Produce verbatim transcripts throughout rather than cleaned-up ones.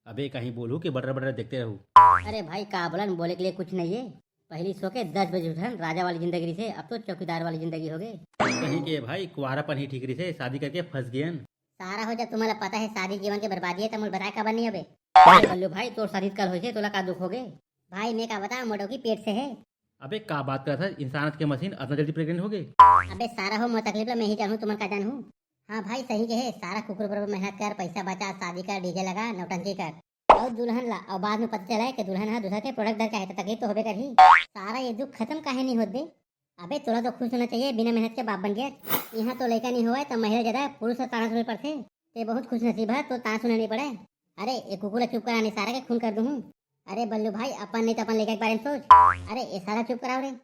अबे कहीं बोलहू कि बटर बटर देखते रहू। अरे भाई का बोलन, बोले के लिए कुछ नहीं है। पहली सो के दस बजे उठन, राजा वाली जिंदगी रहिसे, अब तो चौकीदार वाली जिंदगी हो गई। कहीं के भाई कुआरापन ही ठीक रहिसे, शादी करके फंस गयन। सारा हो, जब तुम्हारा पता है शादी जीवन के बर्बादी है, तो मोल बताए काबर नहीं अबे। अरे बल्लू भाई, तोर शादी कल होइसे, तोला का दुख हो गए? भाई मैं का बताऊं, मोटो की पेट से है। अबे का बात करत है, इंसान के मशीन अतना जल्दी प्रेग्नेंट हो गए? अबे सारा हो, मोर तकलीफ ला मैं ही जानू, तुमन का जानू। हाँ भाई सही कहे, सारा कुकुर बरोबर मेहनत कर, पैसा बचा, शादी कर, डीजे लगा, नौटंकी कर। और दुल्हन ला, और बाद में पता चला है कि दुल्हन हा दूसरा के प्रोडक्ट धर के आए, तो तकलीफ तो होबे करही। सारा ये दुख खत्म काहे नहीं होत बे? अबे तोला तो खुश होना चाहिए, बिना मेहनत के बाप बन गया। यहाँ तो लड़का नहीं हुआ है तो महिला ज्यादा पुरुष से ताना सुने पड़ते। ते बहुत खुश नसीब है तो ताना सुने नहीं पड़े। अरे ये कुकुर ला चुप करा, नहीं सारा के खून कर दूँ। अरे बल्लू भाई, अपन नहीं तो अपन लड़का के बारे में सोच। अरे ये सारा चुप कराओ रे।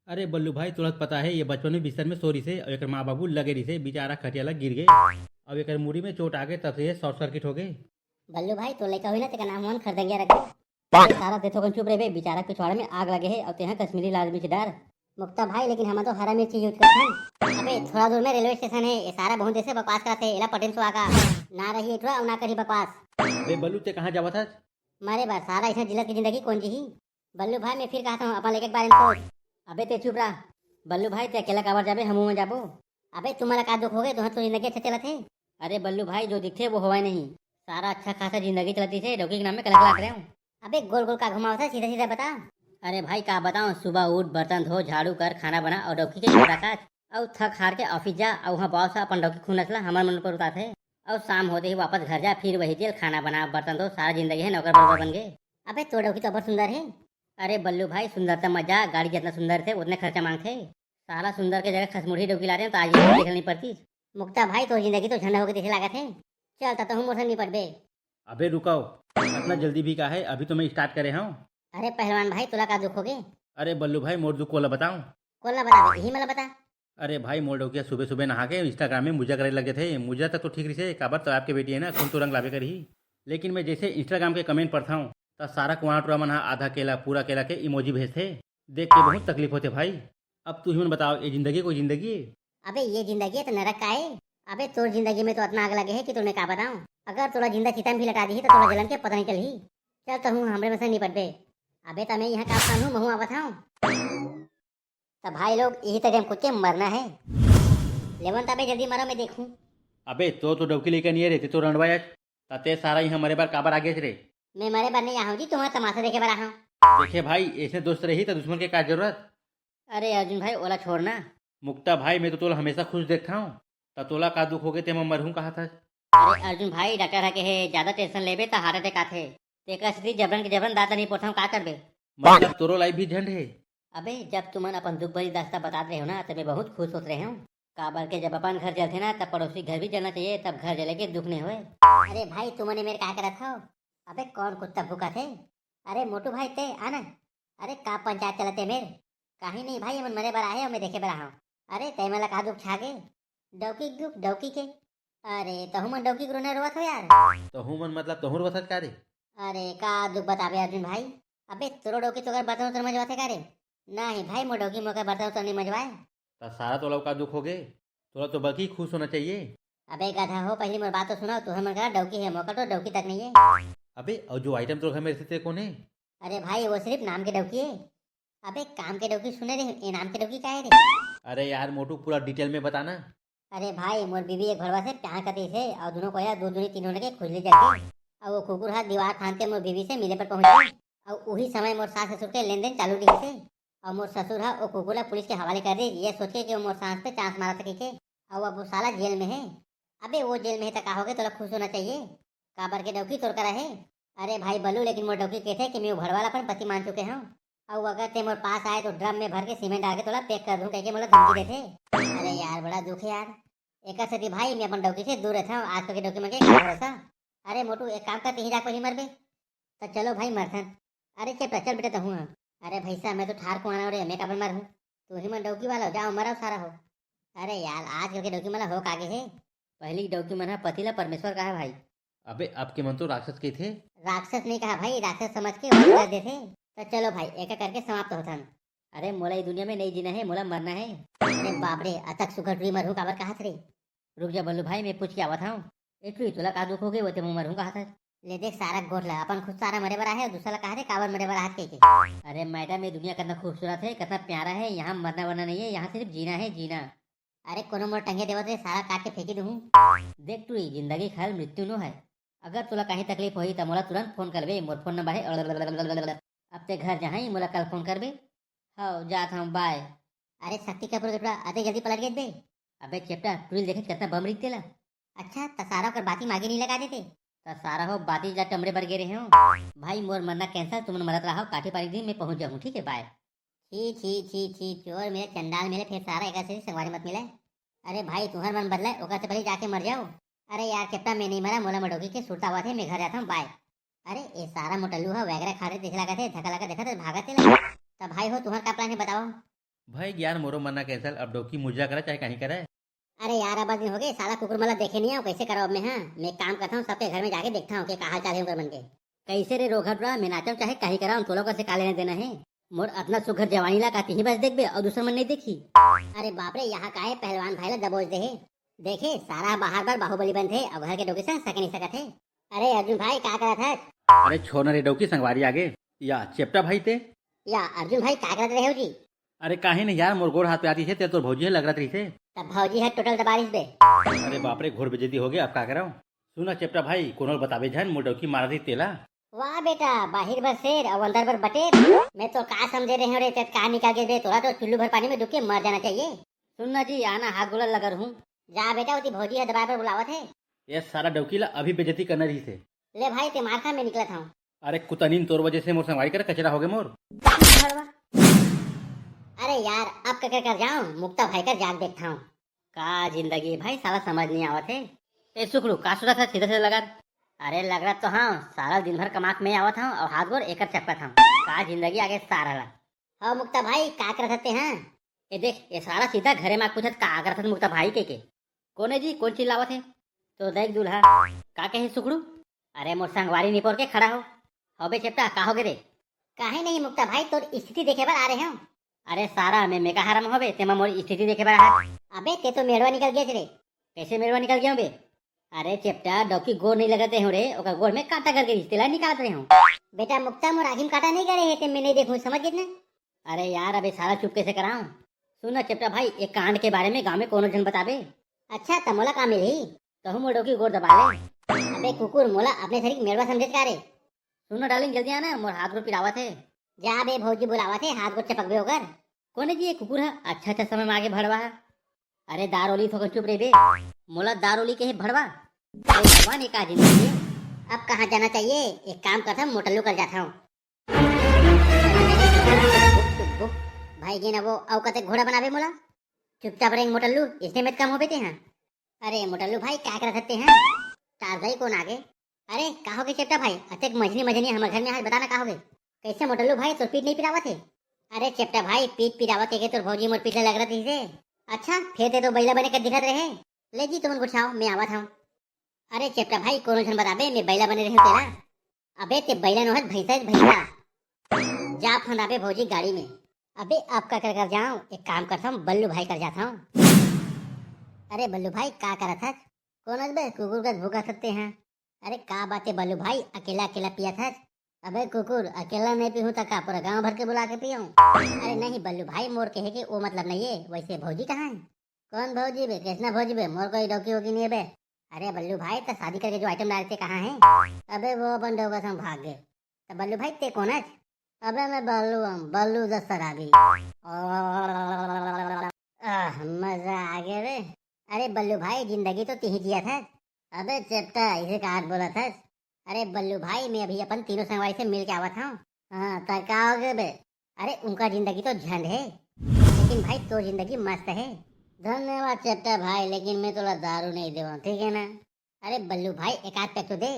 अरे बल्लू भाई, तोला तो पता है ये बचपन में बिस्तर में सो रहिसे और एकर माँ बाबू लगे रहिसे, बेचारा खटिया ला गिर गए। अब एकर मुड़ी में चोट आ गए, तब से ये शॉर्ट सर्किट हो गए। बल्लू भाई, तो लड़का हुई ना, तेका नाम हुआ खरदंगिया रख दे। सारा ते थोकन चुप रहे बे, बेचारा पिछवाड़ा में आग लगे है और तेहा कश्मीरी लाल मिर्च डार। मुक्ता भाई, लेकिन हम तो हरा मिर्ची यूज करते हैं। अबे थोड़ा दूर में रेलवे स्टेशन है, ये सारा बहुत देर से बकवास करत है, एला पटेन सुहागा। ना रही एठुरा और ना करी बकवास। अबे बल्लू, ते कहाँ जावत हस? मरे बर सारा ऐसा जिलत की जिंदगी कौन जी ही? बल्लू भाई, मैं फिर कहता हूँ, अपन लड़का के बारे में सोच। अबे ते चुप रहा। बल्लू भाई, ते अकेला काबर जाबे, हमू में जाबो। अबे तुम्हारा का दुख हो गए, तुम्हारा तो जिंदगी अच्छा चलत है। अरे बल्लू भाई, जो दिखते वो हवाई नहीं, सारा अच्छा खासा जिंदगी चलती से डौकी के नाम में कलंक लाग रहे हो। अबे गोल गोल का घुमावत है, सीधा सीधा बता। अरे भाई का बताऊं, सुबह उठ, बर्तन धो, झाड़ू कर, खाना बना और डौकी के कपड़ा काच, और थक हार के ऑफिस जा, और वहाँ बॉस अपन डौकी खून नसला हमार मन पर उतारथे। और शाम होते ही वापस घर जा, फिर वही जेल, खाना बना, बर्तन धो, सारा जिंदगी है नौकर बरोबर बन गए। अबे तो डौकी तो बहुत सुंदर है। अरे बल्लू भाई, सुंदरता मत जा, गाड़ी जितना सुंदर थे उतने खर्चा मांगथे। साला सुंदर के जगह खसमुड़ी डौकी लाते तो आज ये देखल नहीं पड़ती। मुक्ता भाई, तो जिंदगी तो झंडा होके देखे लागत है। चल, तब तो हम मोर संग नहीं पटबे। अबे रुकाओ, इतना जल्दी भी का है, अभी तो मैं स्टार्ट करे हूँ। अरे पहलवान भाई, तोला का दुख हो गए? अरे बल्लू भाई, मोर दुख कोला बताऊं? कोला बता दे, यही मला बता। अरे भाई, मोर डौकिया सुबह सुबह नहा के इंस्टाग्राम में मुजा करे लगे थे। मुजा तक तो ठीक रहिसे, काबर तो आपके बेटी है ना, खून तो रंग लाबे करही। लेकिन मैं जैसे इंस्टाग्राम के कमेंट पढ़ता हूँ, तो सारा कुआं टुरा मन हा आधा केला, पूरा केला के इमोजी भेजथे। देख के बहुत तकलीफ होते भाई। अब तू ही मन बताओ, ये जिंदगी कोई जिंदगी है? अबे ये जिंदगी है तो नरक का है। अबे तोर जिंदगी में तो इतना आग लगे है कि तुम्हें का बताऊं। अगर तोला जिंदा चिता में भी लटा दी तो तोला जलन के पता नहीं चलही। चल तो हूँ, हमरे में से निपट बे। अबे त मैं यहाँ का काम हूँ, महू आवत हूँ। त भाई लोग, यही तक हम कुत्ते मरना है। लेवन तबे जल्दी मरो, मैं देखूं। अबे तो तो डौकी लेकर नहीं रहते तो रंडवाया। तते सारा यहाँ मरे बार काबर आगे रे? मैं मरे बार नहीं आहूँ जी, तुम्हारा तमाशा देखे बार आहूँ। देखे भाई, ऐसे दोस्त रही तो दुश्मन के का जरूरत? अरे अर्जुन भाई, ओला छोड़ना। मुक्ता भाई, मैं तो तोला हमेशा खुश देखता हूँ, त तोला का दुख हो गए ते मैं मरहूँ कहा था? अरे अर्जुन भाई, डॉक्टर हा कहे ज्यादा टेंशन लेबे त हार्ट अटैक आथे। तेकर सेती जबरन के जबरन दांत नहीं पोड़थंव, का करबे? मतलब तोरो लाइफ भी झंड है। अबे जब तुमन अपन दुख भरी दास्ता बतात रहे हो ना, तब मैं बहुत खुश होत रहे हूँ। काबर के जब अपन घर जलथे ना, तब पड़ोसी घर भी जलना चाहिए, तब घर जले के दुख नहीं होए। अरे भाई, तुमने मेरे का करत हो? अबे कौन कुत्ता भूका थे? अरे मोटू भाई ते आना। अरे का पंचायत चलते मेर? काही नहीं भाई, हमन मरे बर आए, मैं देखे बर आहा। अरे तै मला का दुख छागे? डौकी के दुख, डौकी के। अरे तहू मन डौकी के रोना रोवत हो यार। तहू मन मतलब तहू रोवत हस का रे? अरे का दुख बताबे अर्जुन भाई। अबे तोरो डौकी तोकर बर्तन उर्तन मंजवाथे का रे? नहीं भाई, मोर डौकी मोकर बर्तन उर्तन नहीं मंजवाए। त सारा तोला का दुख हो गे? तोला तो बल्कि खुश होना चाहिए। अबे गधा हो, पहली मोर बात तो सुनाओ, तुहर मन करा डौकी है, मोकर तो डौकी तक नहीं है। अबे और जो आइटम तोर घर में रहते थे कौन है? अरे भाई, वो सिर्फ नाम के डौकी है। अबे काम के डौकी सुने रे, ये नाम के डौकी का है रे? अरे यार मोटू, पूरा डिटेल में बताना। अरे भाई, मोर बीबी एक भड़वा से प्यार करती से और दोनों को यार दो दूनी तीन होने के खुजली जग गई। और वो कुकुर हा दीवार फांद के मोर बीबी से मिले पर पहुंच गई। और उही समय मोर सास ससुर के लेन देन चालू रही से। और मोर ससुर हा वो कुकुर ला पुलिस के हवाले कर दी, ये सोच के कि वो मोर सास पे चांस मारा सके के। और अब वो साला जेल में है। अबे वो जेल में है त का हो गए, तोला खुश होना चाहिए। काबर के डौकी तोर करा है? अरे भाई बलू, लेकिन मोर डौकी कहते कि मैं वो भड़वा ला अपन पति मान चुके हूँ। और अगर ते मोर पास आए तो ड्रम में भर के सीमेंट डाल के तोला पैक कर दूं, कह के मोला धमकी देते। अरे यार, बड़ा दुख है यार। एकर सेती भाई मैं अपन डौकी से दूर रहता हूँ, आजकल के डौकी मन के का भरोसा। अरे मोटू, एक काम कर, तिही जाके वही मरबे। तो चलो भाई मरथन। अरे चेपटा, चल बेटा तहूँ। अरे भैसा, मैं तो ठार कुआना रे, मैं काबर मरहूँ? तू ही मन डौकी वाला हो, जाओ मराओ सारा हो। अरे यार, आजकल के डौकी मन ला हो का गे हे? पहली डौकी मन हा पति ला परमेश्वर कहा भाई। अबे अब के मन तो राक्षस के थे। राक्षस नहीं कहा भाई, राक्षस समझ के वध कर देथे। तो चलो भाई, एक एक करके समाप्त होथन। अरे मोला ये दुनिया में नहीं जीना है, मोला मरना है। अरे बाप रे, अतक सुघर टुरी मरहूँ काबर कहा थे रे? रुक जा बल्लू भाई, मैं पूछ के आवत हूँ। ए टुरी, तोला का दुख हो गए, वो ते मैं मरहूँ कहा था? ले देख सारा गोठ ला, अपन खुद सारा मरे बर आहे, दूसरा ला कहा थे काबर मरे बर आहत कहिके। अरे मैडम, ये दुनिया कितना खूबसूरत है, कितना प्यारा है, यहाँ मरना वरना नहीं है, यहाँ सिर्फ जीना है, जीना। अरे कोनो मोर टंगे देवत रे, सारा काट के फेंकी दूहूं। देख टूरी, जिंदगी खाल मृत्यु नो है। अगर तोला कहीं तकलीफ होही त मोला तुरंत फोन करबे, मोर फोन नंबर है। अब ते घर जाही, मोला कल फोन करबे। हव, जात हूँ, बाय। अरे शक्ति कपूर के टुरा, अते जल्दी पलट गए बे। अबे चेपटा, टूरी देखे कितना बम रिख तेला। अच्छा, त सारा ओकर बाती मागे नहीं लगा देते। त सारा हो बाती ला टमड़े बर गे रहे हो। भाई मोर मरना कैंसिल, तुमन मरत रहो, काठी पारी दिन में पहुंच जाऊँ, ठीक है, बाय। छी छी छी छी, चोर मिले, चंडाल मिले, फिर सारा एक से संगवारी मत मिले। अरे भाई, तुहर मन बदले, ओकर से पहले जाके मर जाओ। अरे यार चेपटा, मैं नहीं मरा, मोला मोर डौकी के सुरता आवत है, मैं घर जाता हूँ, बाय। अरे ये सारा मोटल्लू है, वगैरह खा रहे, देखे लगा थे, धक्का लगा देखा थे, भागा थे लगा। तब भाई हो, तुम्हारा क्या प्लान है, बताओ। भाई यार, मोरो मरना कैंसिल, अब डौकी मुर्जा करे चाहे कहीं करे। अरे यार, अब दिन हो गए, साला कुकुर मला देखे नहीं आओ, कैसे करो अब मैं, हाँ? मैं एक काम करता हूँ, सबके घर में जाके देखता हूँ कि का हाल चाल है उनकर मन के। कैसे रे रोघा टुरा, मैं नाचम चाहे कहीं कराऊं, तोला ओकर से का लेना देना है? मोर अपना सुघर जवानी ला का तिही बस देखबे और दूसर मन नहीं देखी? अरे बाप रे, यहाँ का है, पहलवान भाई ला दबोच दे है। देखे, सारा बाहर बर बाहुबली बनथे और घर के डौकी संग सके नहीं सकत है। अरे अर्जुन भाई, का करत है? अरे छोड़ ना रे डौकी, संगवारी आगे। या चेपटा भाई ते? या अर्जुन भाई, का करत रहे हो जी? अरे काहे नहीं यार, मोर गोड़ हाथ पे आती है, तेरे तो भौजी है लग रहा रही थे। तब भौजी है टोटल दबारिस बे। अरे बाप रे, घोर बेइज्जती हो गया, अब का कराऊं? सुना चेपटा भाई, कोनो ल बताबे झन, मोर डौकी मारा रही तेला। वाह बेटा, बाहिर बर शेर और अंदर बर बटेर। मैं तो का समझे रहे हूँ रे, तेत का निकाल के दे, तोरा तो चुल्लू भर पानी में डूब के मर जाना चाहिए। सुन ना जी, आना हाथ गोला लगा रहूं। जा बेटा, उती भौजी है दबाए बर बुलावत है। ये सारा डौकी ला अभी बेइज्जती करना रही थे। ले भाई, ते मार खा, मैं निकलत हूँ। अरे कुतनीन, तोर वजह से मोर संगवारी कर कचरा हो गए मोर। भड़वा। अरे यार, अब ककर कर जाऊं, मुक्ता भाई कर जाके देखता हूँ। का जिंदगी भाई, साला समझ नहीं आवत है। ए सुखड़ू, का सोचत है सीधा सीधा लगा? अरे लग रहा तो हाँ, साला दिन भर कमा के मैं आवत हूँ और हाथ गोड़ एकर चपकत हूँ। का जिंदगी आगे सारा ला। हाँ मुक्ता भाई, का करत हते हैं? ए देख, ये सारा सीधा घरे में पूछत का करत हत मुक्ता भाई के के। कोने जी, कौन चिल्लावत है? तो देख दूल्हा, का कहे सुखड़ू? अरे मोर संगवारी निपोर के खड़ा हो। हो बे चेपटा, का हो गे रे? काहे नहीं मुक्ता भाई, तोर स्थिति देखे बर आ रहे हो। अरे सारा, मैं मेका हराम होबे, तेमा मोर स्थिति देखे बर आ। अबे ते तो मेड़वा निकल गया रे। कैसे मेड़वा निकल गया बे? अरे चेपटा, डौकी गोड़ नहीं लगते हो रे, ओकर गोड़ में कांटा करके रिश्ते ला निकाल रहे हो। बेटा मुक्ता, मोर आँखी में कांटा नहीं करे है, ते मैं नहीं देखूं, समझ गए ना? अरे यार, अबे सारा चुप कैसे कराऊं? सुन ना चेपटा भाई, एक कांड के बारे में गांव में कोनो झन बताबे। अच्छा, त मोला का मिलही? कहूं मोर डौकी गोड़ दबा ले। अबे कुकुर, मोला अपने शरीर मेड़वा समझे का रे? सुन ना डार्लिंग, जल्दी आना, मोर हाथ गोड़ पिरावत है। जा बे, भौजी बुलावत है, हाथ गोड़ चपकबे ओकर। कोने जी ये कुकुर है, अच्छा अच्छा समय में आगे भड़वा है। अरे दारोली, थोकन चुप रहिबे। मोला दारोली कहे भड़वा। अरे भगवान, ये का जिंदगी है? अब कहाँ जाना चाहिए? एक काम करता हूँ, मोटल्लू कर जाता हूँ। भाई जी ना वो, अउ कते घोड़ा बनाबे मोला। चुपचाप रेंग मोटल्लू, इसने में कम हो बेटे हैं। अरे मोटल्लू भाई, क्या करत हते हैं? तार भाई कौन आगे? अरे का हो गए चेपटा भाई, अतेक मजनी मजनी हमर घर में आज बताना का हो गए? कैसे मोटल्लू भाई, तोर पीठ नहीं पिरावत है? अरे चेपटा भाई, पीठ पिरावत है के तोर भौजी मोर पीठ ले लग रही है। अच्छा, फिर ते तो बैला बने के दिखत रहे। ले जी तुमन गुठाओ, मैं आवत हूँ। अरे चेपटा भाई, कोनो झन बताबे, मैं बैला बने रहे तेला। अबे ते बैला नोहत, भैंसा है भैंसा। जा फंदाबे भौजी गाड़ी में। अबे अब का कर कर जाऊं, एक काम करता हूँ, बल्लू भाई कर जाता हूँ। अरे बल्लू भाई, का करत हस? कौन हस बे, कुकुर का भूखा सकते हैं? अरे का बात है बल्लू भाई, अकेला अकेला पिया था? अबे कुकुर, अकेला नहीं पीहूं त का पूरा गांव भर के बुला के पियाऊं? अरे नहीं बल्लू भाई, मोर कहे के वो मतलब नहीं है। वैसे भौजी कहाँ है? कौन भौजी बे, कैसना भौजी बे? मोर कोई डौकी वोकी नहीं है बे। अरे बल्लू भाई, त शादी करके जो आइटम डालते कहाँ है? अबे वो अपन डौका संग भाग गए। त बल्लू भाई ते कौन है? अबे मैं बल्लू हूँ, बल्लू द शराबी। आह, मजा आ गया रे। अरे बल्लू भाई, जिंदगी तो तिही जिया था। अबे चेपटा, इसे कहा बोला था? अरे बल्लू भाई, मैं अभी अपन तीनों संगवारी से मिल के आवत हूँ। हाँ, त का हो गए बे? अरे उनका जिंदगी तो झंड है, लेकिन भाई तो जिंदगी मस्त है। धन्यवाद चेपटा भाई, लेकिन मैं तोला दारू नहीं देवा, ठीक है ना? अरे बल्लू भाई, एक आध पैक तो दे।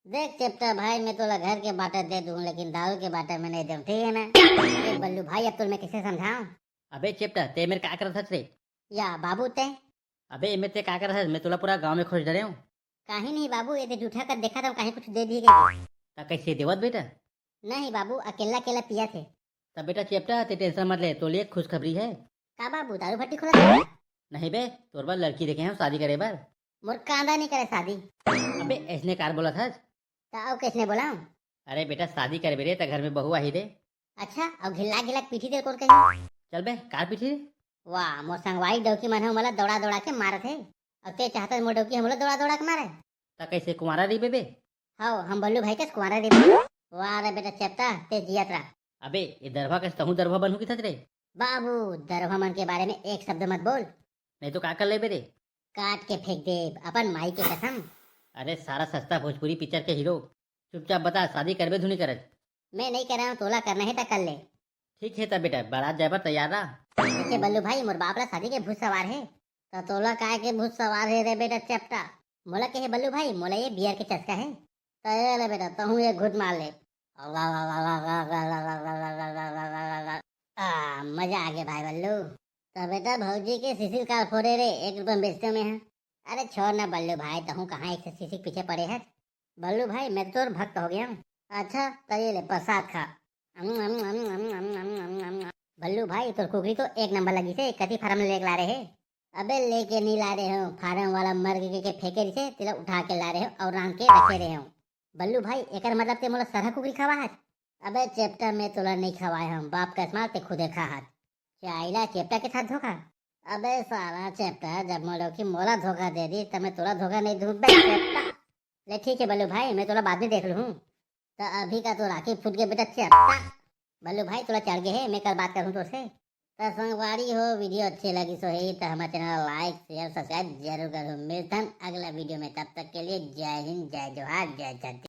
देख चेपटा भाई, मैं तोला घर के बाटा दे दूँ, लेकिन दारू के बाटा में नहीं दूँ, ठीक है ना? अरे बल्लू भाई, अब तो मैं कैसे समझाऊँ? अबे चेपटा, ते मेरे का करत हस रे? या बाबू ते? अबे एमे ते का करत हस? मैं तोला पूरा गांव में खोज डरे हूँ। काहे नहीं बाबू, ये ते जूठा कर देखा था, काहे कुछ दे दिए गए? त कैसे देवत बेटा? नहीं बाबू, अकेला अकेला पिया थे। त बेटा चेपटा, ते टेंशन मत ले, तोर लिए खुशखबरी है। का बाबू, दारू भट्टी खोला था? नहीं बे, तोर बर लड़की देखे हैं शादी करे बर। मोर कांदा नहीं करे शादी। अबे ऐसने कार बोला था। त अउ कइसने बोलाव? अरे बेटा, शादी करबे रे, त घर में बहू आही रे। अच्छा, अउ घिल्ला घिल्ला पीठी दे कोन कही? चल बे, कार पीठी रे। वाह, मोर संगवारी डौकी मन ह मोला दौड़ा दौड़ा के मारत हे। अउ ते चाहत मोर डौकी ह मोला दौड़ा दौड़ा के मारे? त कइसे कुंवारा रहिबे बे? हव, हम बल्लू भाई कस कुंवारा रहिबे। वाह रे बेटा चेपटा, ते जियत रह। अबे, ये दरभा कस तहूँ दरभा बनहू किथस रे? बाबू, दरभा मन के बारे में एक शब्द मत बोल। नहीं तो का कर लेबे रे? काट के फेंक देब, अपन माई के कसम। अरे सारा सस्ता भोजपुरी पिक्चर के हीरो। चुपचाप बता, शादी करबे धुनी करज? मैं नहीं कर रहा हूँ, तोला करना है त कर ले। ठीक है त बेटा, बारात जाए बर तैयार रह। देखे बल्लू भाई, मोर बाप ला शादी के भूत सवार है। त तोला काय के भूत सवार है रे बेटा चेपटा? मोला कहे बल्लू भाई, मोला ये बियर के चस्का है। त ये ले बेटा, तहूँ एक घूट मार ले। आ, मजा आ गया भाई बल्लू। त बेटा भौजी के सिसिल कार फोड़े रे, एक रुपया में बेचते मैं। अरे छोड़ ना बल्लू भाई, तहूँ कहाँ एक से सिसिल पीछे पड़े है। बल्लू भाई, मैं तो तोर भक्त हो गया हूँ। अच्छा, त ये ले प्रसाद खा। बल्लू भाई, तोर कुकरी तो एक नंबर लगी से, कति फार्म लेके ला रहे है? अबे लेके नहीं ला रहे हो, फार्म वाला मर के, के फेंके रहिसे, तेला उठा के ला रहे हो और रांध के रखे रहे हो। बल्लू भाई, एकर मतलब ते मोला सरहा कुकरी खवा हस? अबे चेपटा, मैं तोला नहीं खवाए हूँ, बाप कसम ते खुदे खा हस। चाइला चेपटा के साथ धोखा? अबे साला चेपटा, जब मोर डौकी मोला धोखा दे दी, तब मैं तोला धोखा नहीं दूँ बे चेपटा। ले ठीक है बल्लू भाई, मैं तोला बाद में देख लूँ। त अभी का तो राखी फूट के बेटा चेपटा। बल्लू भाई, तोला चढ़ गए है, मैं कल बात करूँ तोसे। त संगवारी हो, वीडियो अच्छे लगी सो है त हमारे चैनल लाइक, शेयर, सब्सक्राइब जरूर करूँ। मिलथन अगला वीडियो में, तब तक के लिए जय हिंद, जय जोहार, जय छत्तीसगढ़।